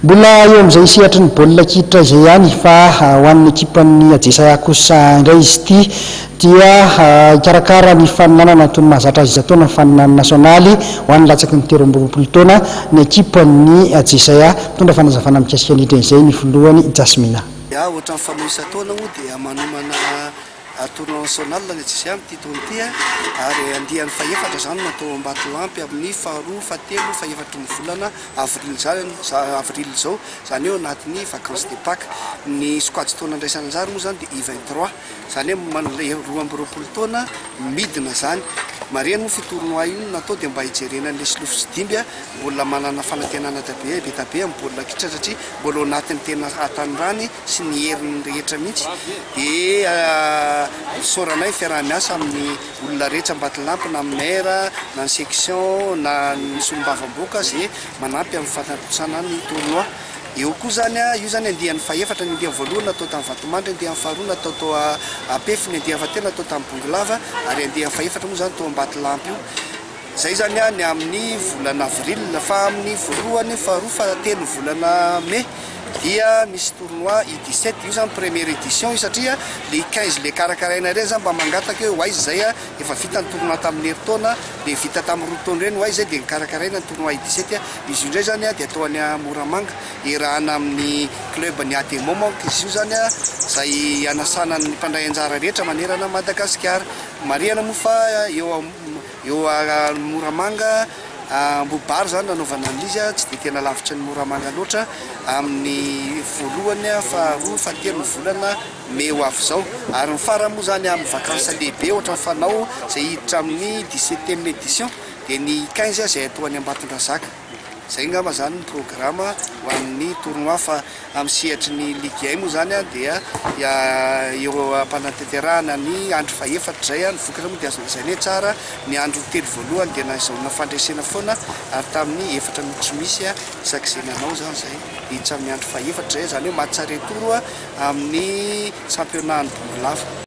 Mbola eo amin'izay sehatry ny baolina kitra izay ihany fa ho an'ny ekipan'ny Ajesaia kosa indray izy ity dia hikarakara ny faninanana toy ny mahazatra azy isan-taona ny faninanana nasionaly ho an'ny latsaky ny 23 taona ny ekipan'ny Ajesaia. Mitondra fanazavana mikasika ny izay ny filohany Jasmina. Ya, ohatran'ny fanao isan-taona moa dia manomana tournoi national ny Ajesaia amin'ity taona ity, ary andiany fahefatra izany no atao Ambatolampy amin'ny faharoa, fahatelo, fahefatry ny volana avril zany, avril izao, izany hoe ao anatin'ny vacances de Pâques. Ny sokajy taona andraisana anjara moa izany dia U23, izany hoe 22 taona midina izany. Marihana moa fa io tournoi io no natao dia mba hijerena an'ilay solofo sy dimby mbola manana fanantenana be dia be amin'ny baolina kitra satria mbola ao anatin'ny tena hatanorany sy ny heriny rehetra mihitsy. Dia isaoranay fiaraha-miasa amin'ny olona rehetra Ambatolampy, na amin'ny maire, na ny section, na ny solombavambahoaka izay manampy amin'ny fanatontosana ny tournoi. Eo koa zany, io zany andiany fahefatra. Ny andiany voalohany natao tamin'ny Vatomandry, andiany faharoa natao tao Ampefy, ny andiany fahatelo natao tamin'ny Bongolava, ary andiany fahefatra moa zany tao Ambatolampy io. Zay zany ny amin'ny volana avril, fa amin'ny voalohany, faharoa, fahatelo volana mai dia misy tournoi U17. Io zany première édition io, satria le 15 le karakaraina ireny zany mba mangataka hoe ho aiza zay, efa vita ny tournoi tamin'ny herintaona, le vita tamin'ny 2 taona ireny, ho aiza zay, dia nikarakaraina ny tournoi U17. Izy io indray zany dia atao any Moramanga, iarahana amin'ny club ny ADEMO manko izy io zany, zay anasana ny mpandray anjara rehetra manerana Madagasikara. Marihana moa fa eo Moramanga Ambohibary zany nanaovana an'izy, tsy dia tena lavitra ny Moramanga loatra, amin'ny voalohany, faharoa, fahatelo ny volana mey ho avy izao. Ary ny farany moa zany amin'ny vacances lehibe ohatra ny fanao izay hiditra amin'ny 17e édition dia ny 15 izay atao any Ambatondrazaka. Zay ngamba zany ny programme ho an'ny tournoi, fa amin'ny sehatry ny ligue 1 moa zany dia eo am-panatanterahana ny andro fahefatra zay. Ny vokatra moa dia azo lazaina hoe tsara. Ny andro telo voalohany dia nahazoana fandresena foana, ary tamin'ny efatra no tsy misy isak'izay nanao zany zay. Hiditra amin'ny andro fahefatra zay, zany hoe match retour amin'ny championnat ny Bongolava.